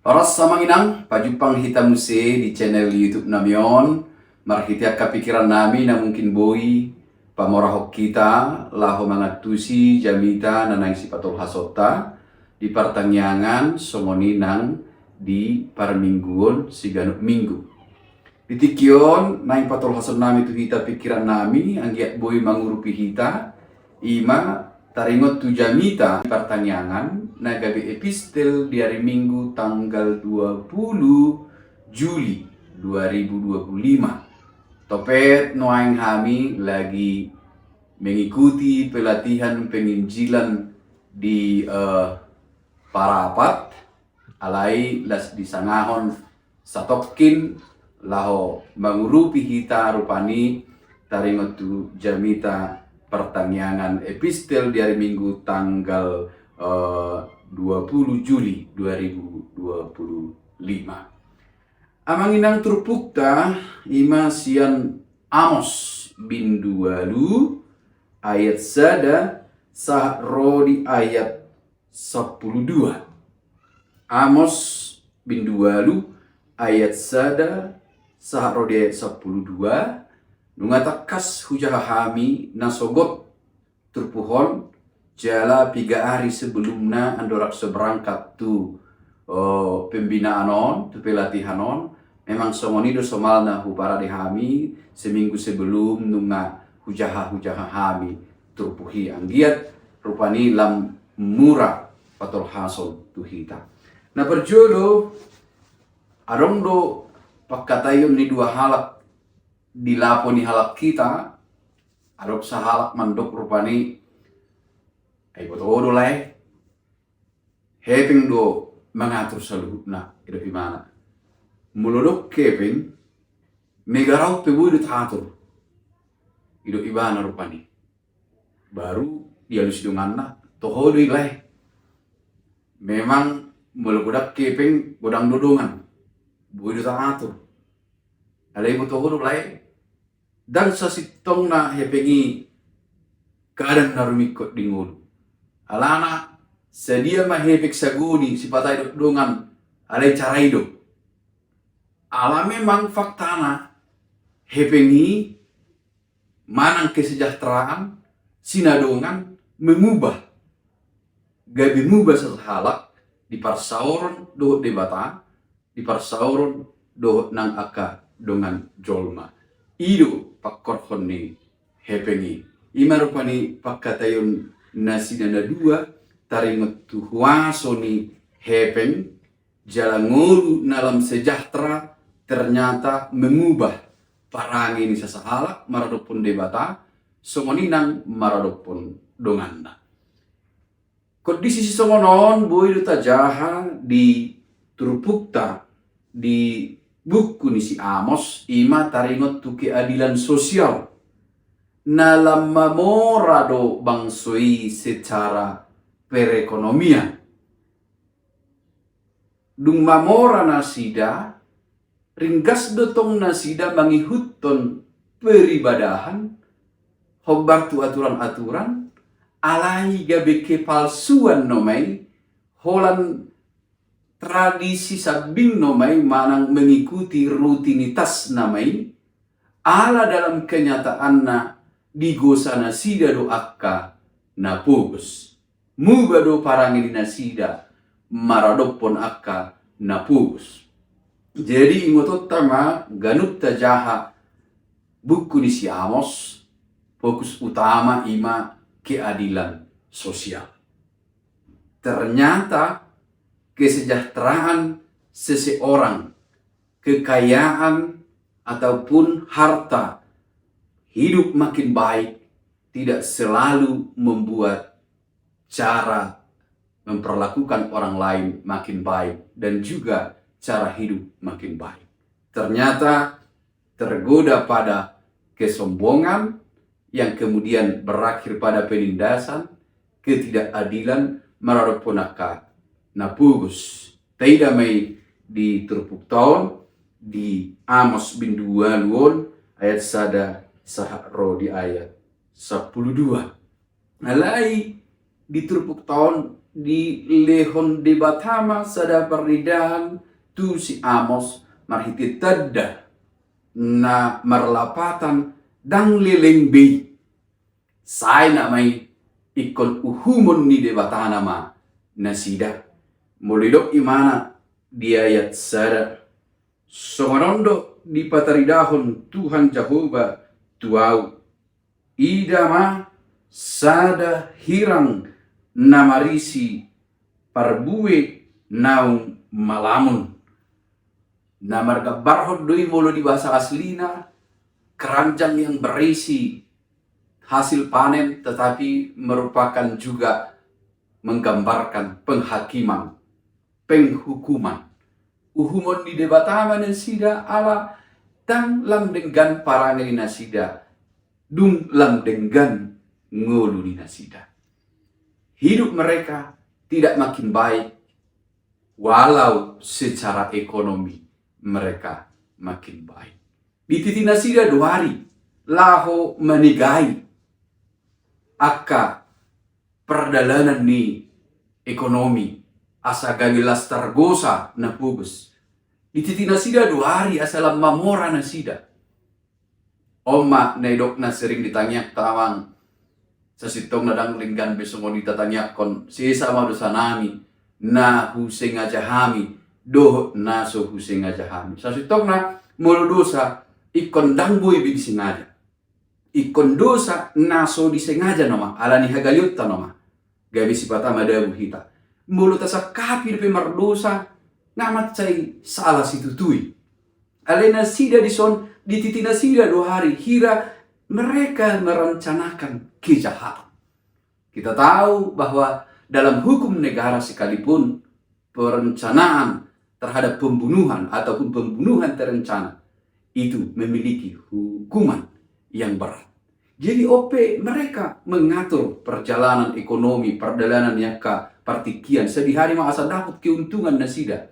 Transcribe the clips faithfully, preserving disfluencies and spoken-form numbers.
Horas amang inang, pajumpang hita muse di channel YouTube nami on. Marhite angka pikiran nami na mungkin boi pamorahon hita laho mangantusi jamita na naeng sipatolhasonta di partangiangan songon i nang di parmingguon siganup minggu. Di tingki on naeng patolhason nami tu hita pikiran nami anggiat boi mangurupi hita, ima taringot tu jamita partangiangan na gabe epistel di ari Minggu tanggal dua puluh Juli dua ribu dua puluh lima. Topet nuaeng hami lagi mengikuti pelatihan penginjilan di eh, Parapat, alai las disangahon satongkin laho mangurupi hita rupani taringot tu jamita partangiangan epistel di ari Minggu tanggal eh, dua puluh Juli dua ribu dua puluh lima. Amang inang, turpukta ima sian Amos bindu ualu ayat sada sahat ro di ayat sampulu dua. Amos bindu ualu ayat sada sahat ro di ayat sampulu dua. Nunga tangkas hujaha hami nasogot turpuk on, jala piga ari sebelumna andorang so berangkat tu eh, pembinaan on, tu pelatihan on, memang songon i do somalna huparade hami, seminggu sebelum nunga hujaha-hujaha hami turpuk i anggiat rupani lam mura patolhason tu hita. Na parjolo, adong do pangkataion ni dua halak di lapo ni halak hita. Adong sahalak mandok rupani, ai boto ho do lae, hepeng do mangatur saluhutna, didok ibana. Molo dok hepeng, mega raut pe boi do taatur, didok ibana rupani. Baru dialusi donganna, toho do i lae. Memang molo godang hepeng godang do dongan, boi do taatur. Alai boto ho do lae, ndang sasintongna hepeng i kadang na rumingkot di ngolu. Alana sadia ma hepeng sagoni sipata didok dongan, alai cara i do. Ala memang faktana hepeng i manang kesejahteraan sinadongan mengubah, gabe mubah sasahalak di parsaoron dohot Debata, di parsaoron dohot nang angka dongan jolma. I do pangkorhon ni hepeng i. Ima rupani pangkataion nasida na dua taringot tu huaso ni hepeng, jala ngolu na lam sejahtera ternyata mengubah parange ni sasahalak maradophon Debata, songon i nang maradophon donganna. Kondisi sisongon on boi do tajaha di turpukta di buku ni si Amos, ima taringot tu keadilan sosial. Na lam mamora do bangso i secara perekonomian. Dung mamora nasida, ringgas do tong nasida mangihuthon peribadahan, hombar tu aturan-aturan, alai gabe kepalsuan nama i, holan tradisi sambing nama i manang mengikuti rutinitas nama i, ala dalam kenyataanna digosa nasida do angka na pogos. Mubah do parange ni nasida maradophon angka na pogos. Jadi ingotonta ma ganup tajaha buku ni si Amos, fokus utama ima keadilan sosial. Ternyata kesejahteraan seseorang, kekayaan ataupun harta, hidup makin baik tidak selalu membuat cara memperlakukan orang lain makin baik dan juga cara hidup makin baik. Ternyata tergoda pada kesombongan yang kemudian berakhir pada penindasan, ketidakadilan maradophon angka na pogos. Taida ma i di turpukta on di Amos bindu ualu on ayat sada sahat ro di ayat sampulu dua. Alai di turpukta on dilehon Debata ma sada parnidahan tu si Amos marhite tanda na marlapatan, ndang leleng be i. Sai nama i ingkon uhumon ni Debata nama nasida. Molo didok ibana di ayat sada, songon on do dipataridahon Tuhan Jahowa tu ahu: Ida ma sada hirang na marisi parbue naung malamun. Na margambarhon do i molo di bahasa aslina, keranjang yang berisi hasil panen, tetapi merupakan juga menggambarkan penghakiman, penghukuman. Uhumon ni Debata ma nasida ala ndang lam denggan parange ni nasida, dung lam denggan ngolu ni nasida. Hidup mereka tidak makin baik, walau secara ekonomi mereka makin baik. Dititi nasida do ari laho manegai angka pardalanan ni ekonomi, asa gabe las targosa na pogos. Dititi nasida do ari asa lam mamora nasida. On ma na didok na sering ditangiang tamang, sasintongna ndang denggan be songon i tatangiangkon, sesa ma dosa nami, na husengaja hami dohot na so husengaja hami. Sasintongna molo dosa ingkon ndang boi be disengaja. Ingkon dosa na so disengaja nama, ala ni hagalionta nama. Gabe sipata madabu hita. Molo tasangkapi dope mardosa, nga mansai sala situtu i. Alai nasida dison, dititi nasida do ari hira mereka merencanakan kejahatan. Kita tahu bahwa dalam hukum negara sekalipun, perencanaan terhadap pembunuhan ataupun pembunuhan terencana itu memiliki hukuman yang berat. Jadi on pe mereka mengatur perjalanan ekonomi, pardalanan ni angka partingkian, sadihari ma asa dapot keuntungan nasida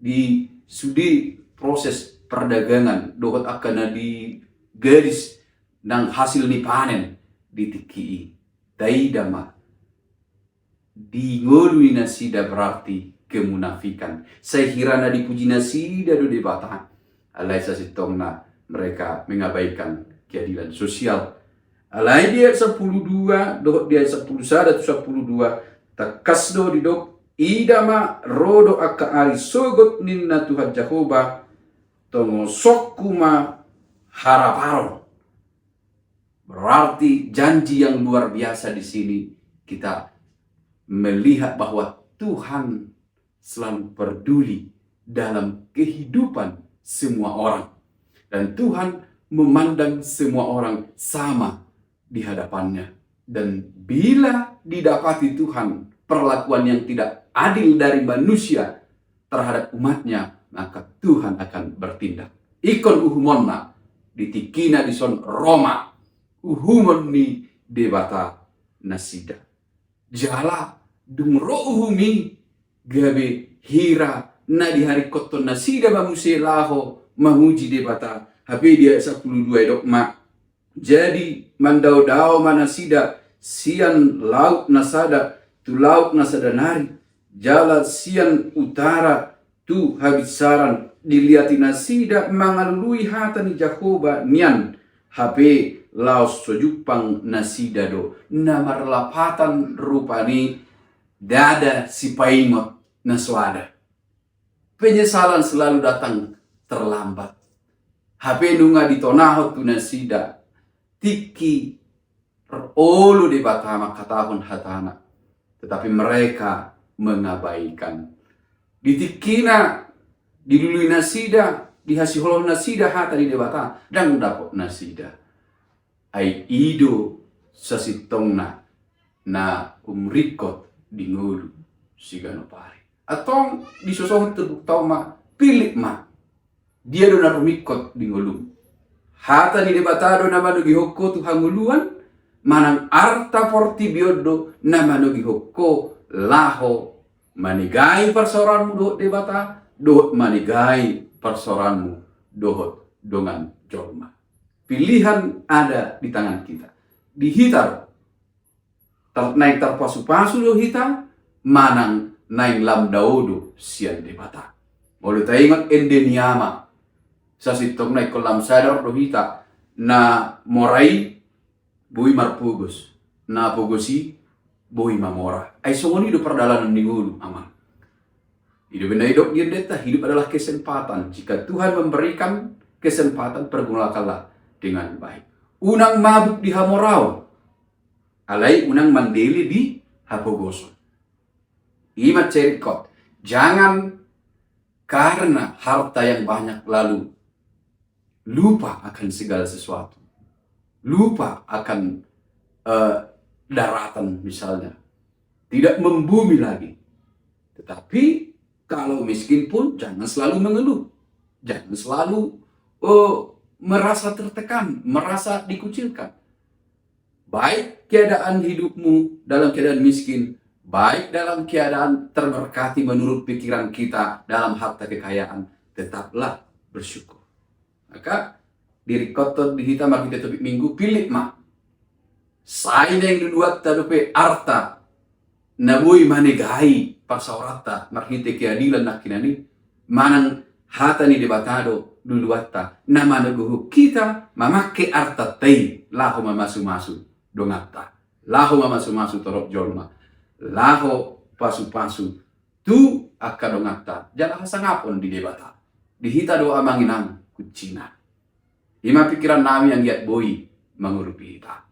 di sude proses perdagangan dohot angka na di gadis nang hasil ni panen di tingki i. Taida ma, di ngolu ni nasida berarti kemunafikan. Sai hira na dipuji nasida do Debata, alai sasintongna mereka mengabaikan keadilan sosial. Alai di ayat sampulu dua dohot di ayat sampulu sada tu sampulu dua, tangkas do didok: Ida ma, ro do angka ari sogot, ninna Tuhan Jahowa, tongosonku ma haraparon. Berarti janji yang luar biasa di sini, kita melihat bahwa Tuhan selalu peduli dalam kehidupan semua orang. Dan Tuhan memandang semua orang sama di hadapan-Nya. Dan bila didapati Tuhan perlakuan yang tidak adil dari manusia terhadap umat-Nya, maka Tuhan akan bertindak. Ingkon uhumonna, di tingkina dison ro ma uhumon ni Debata nasida. Jala dung ro uhum i, gabe hira na diharingkothon nasida ma muse laho mamuji Debata. Hape di ayat sampulu dua didok ma: Jadi mandao-dao ma nasida sian laut na sada tu laut na sada nari, jala sian utara tu habinsaran. Diliati nasida mangalului hata ni Jahowa nian, hape laos so jumpang nasida do. Na marlapatan rupani ndada sipaingot na so ada. Penyesalan selalu datang terlambat. Hape nunga ditonahon tu nasida tingki olo Debata mangkatahon hata-Na, tetapi mereka mengabaikan. Di tingkina dilului nasida, dihasiholhon nasida hata ni Debata, ndang dapot nasida. Ai i do sasintongna na umringkot di ngolu siganup ari. Antong disosohon turpukta on ma, pillit ma, dia do na rumingkot di ngolum. Hata ni Debata do na manogihon ho tu hangoluan, manang arta portibi on do na manogihon ho laho manegai parsaoranmu dohot Debata, dohot manegai parsaoranmu dohot dongan jolma. Pilihan ada di tangan kita. Di hita do. Tar-, naeng tarpasu-pasu do hita, manang naeng lam dao do sian Debata. Molo taingot ende ni ama, sasintongna ingkon lam sadar do hita, na mora i boi marpogos, na pogos i boi mamora. Ai songon i do pardalanan ni ngolu, amang. I do umbahen na didok ni endenta, hidup adalah kesempatan. Jika Tuhan memberikan kesempatan, pergunakanlah dengan baik. Unang mabuk di hamoraon, alai unang mandele di hapogoson. I ma ringkot. Jangan karena harta yang banyak lalu lupa akan segala sesuatu. Lupa akan, eh, daratan misalnya. Tidak membumi lagi. Tetapi kalau miskin pun jangan selalu mengeluh. Jangan selalu, eh, merasa tertekan, merasa dikucilkan. Baik keadaan hidupmu dalam keadaan miskin, baik dalam keadaan terberkati menurut pikiran kita dalam harta kekayaan, tetaplah bersyukur. Maka diringkothon di hita marhite topik Minggu, pillit ma. Sai naeng luluanta dope arta na boi manegai parsaoranta marhite keadilan nangkinan i, manang hata ni Debata do luluanta na manoguhon hita mamangke artanta i laho mamasumasu donganta, laho mamasumasu torop jolma, laho pasupasu tu angka donganta jala hasangapon di Debata. Di hita do, amang inang, kuncina. I ma pikiran nami anggiat boi mangurupi hita.